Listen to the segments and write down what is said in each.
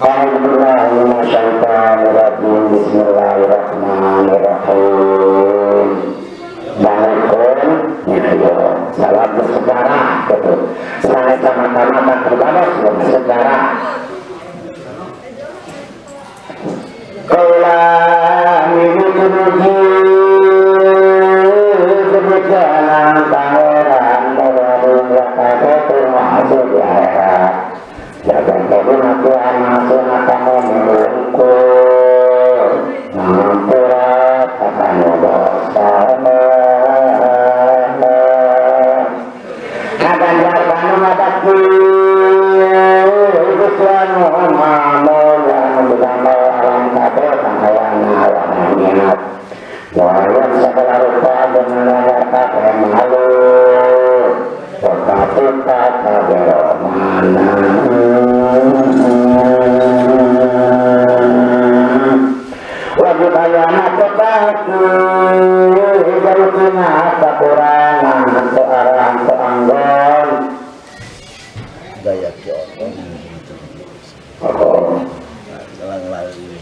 A'udzubillahi minasyaitonirrajim. Bismillahirrahmanirrahim. Assalamualaikum. Salam bersejarah gitu. Saya sama-sama tak berbalas bersejarah. Kaula mirutunuji berjalan pangeran mewarung wakatotu masuk di akhirat. Jagan kau Tuhan masuk kamu melungkur ngampura takanu dosa. Kadan jabanu ngadaki Gustianu mamola nubudamel alam kabeh pangayana alam Wayan segala rupa dengan layar kabeh makhluk tetapi kabeh mana. Wajib ayana tetapi jarukina kekurangan searah seanggon gaya kioto. Oh. Selang lagi.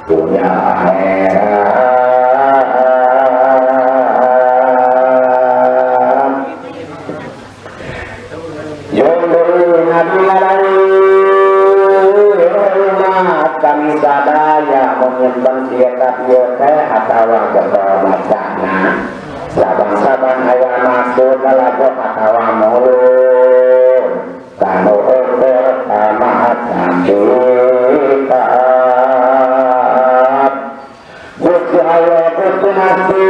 Dunia akhirat. Saban-saban aya maksud lalajo atawa mulur kanu ukur kamaca kitab Gusti Allah Gusti Nabi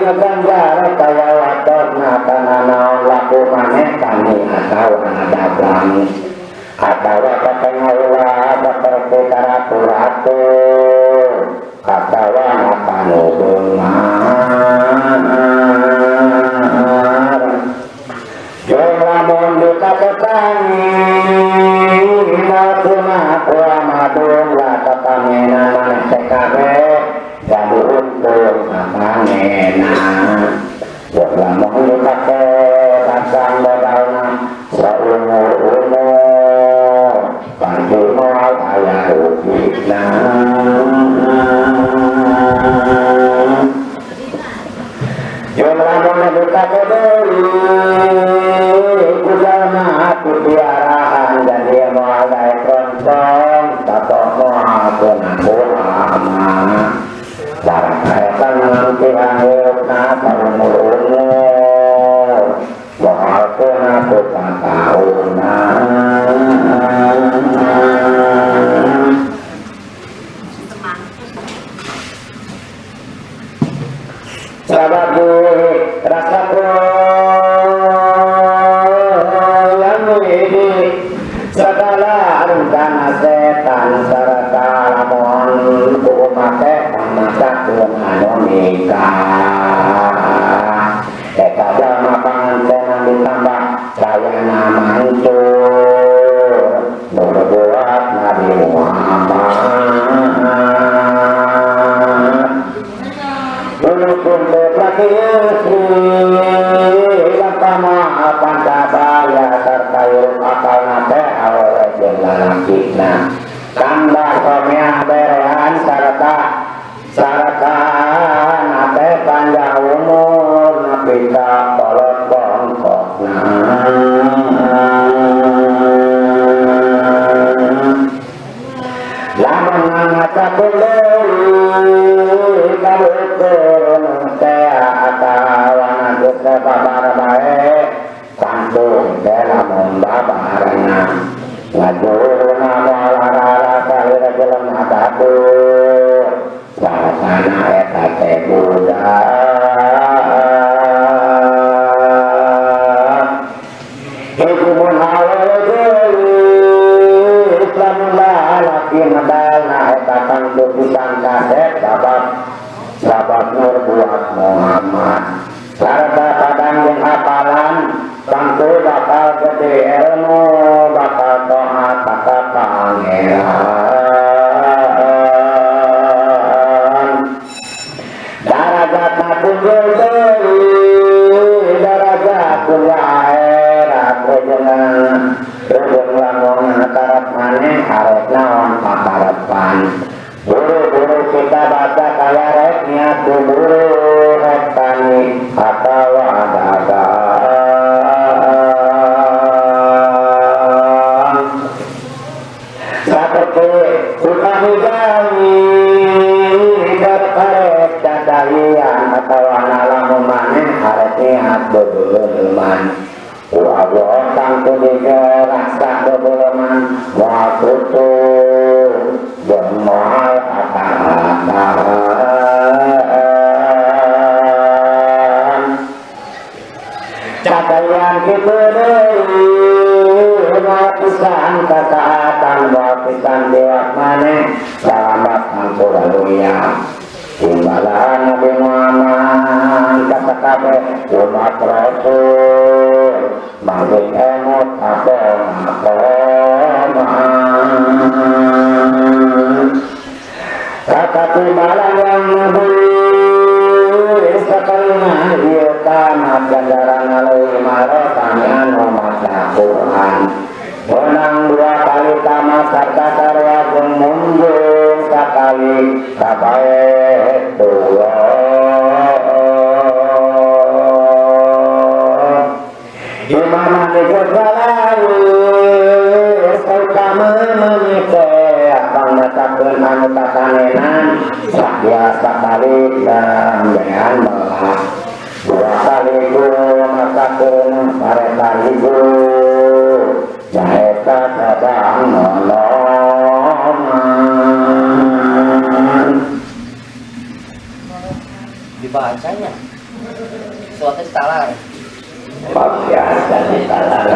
ngaganjar kaya watosna kana naon laku maneh tani atawa dagang atawa patengaulah saperti karatu-ratu atawa panu beunghar jeung lamun dikatetangi matuna kuamadun la tatangena maneh teh kabeh jadi untung kapanena jeung lamun dipake pasang modalna saumur-umur pasti moal aya rugina. Jeung lamun dipake deui ku jalma pipiaraan jadi moal daek roncong tato moal kunaku ama barang eta nganti anggurna saumur-umur moal kunaku patauna. Sabab rasaku yang ini segala rencana setan serta lamun ku make pamasakeun anu nikah eta jalma pangantenan ditambah dayana mancur berbuat Nabi Muhammad. Ulun laki istri lantama pancabaya serta hirup akalna teh awewe jeung lalakina tambah someah berehan sarta sartana teh panjang umur nepi ka kolot bongkokna. Lamun ngacakeun deui kaluhur teh atawa geus babar bae kampung teh lamun babarna ngajurna moal rara salira jelema batur bahasana eta teh budak. Ibu mun awewe deui lamun lalaki medalna eta tangtu pisan kasep sabab nur buat Muhammad sarta padang jeung hafalan tangtu bakal gede ilmu bakal taat ka Pangeran darajatna punjul deui darajat dunya akhirat rejeng lamun karep maneh arek naon pakarepan. Buru-buru kita baca kaya rek niat buru rek tani atawa dagang saperti tukang gawi berkarek cacalian atawa lamun maneh arek niat bebeuleman ku Allah tangtu digerasa bebeuleman moal tutup jeung moal akal-akalan. Cakaian kitu deui moal pisan kataatan moal pisan dewak maneh salamat hampura dunya. Timbalan Nabi Muhammad ka sakabeh umat Rasul manggung emut apa-apa. Kata timbalan yang Nabi sakalina ieu tamat ganjaran leuwih marotani anu maca Quran. Menang dua kali tamat sarta sarua jeung munjung sakali ka Baitullah. Imam Ghazali sautama meunite abang maca Masakeun anu tatanenan biasa balik dan dengan belah dua kali ku masakeun paretan ibu nyaeta sabang nolongan. Dibacanya suatu talar. Biasa ditalar.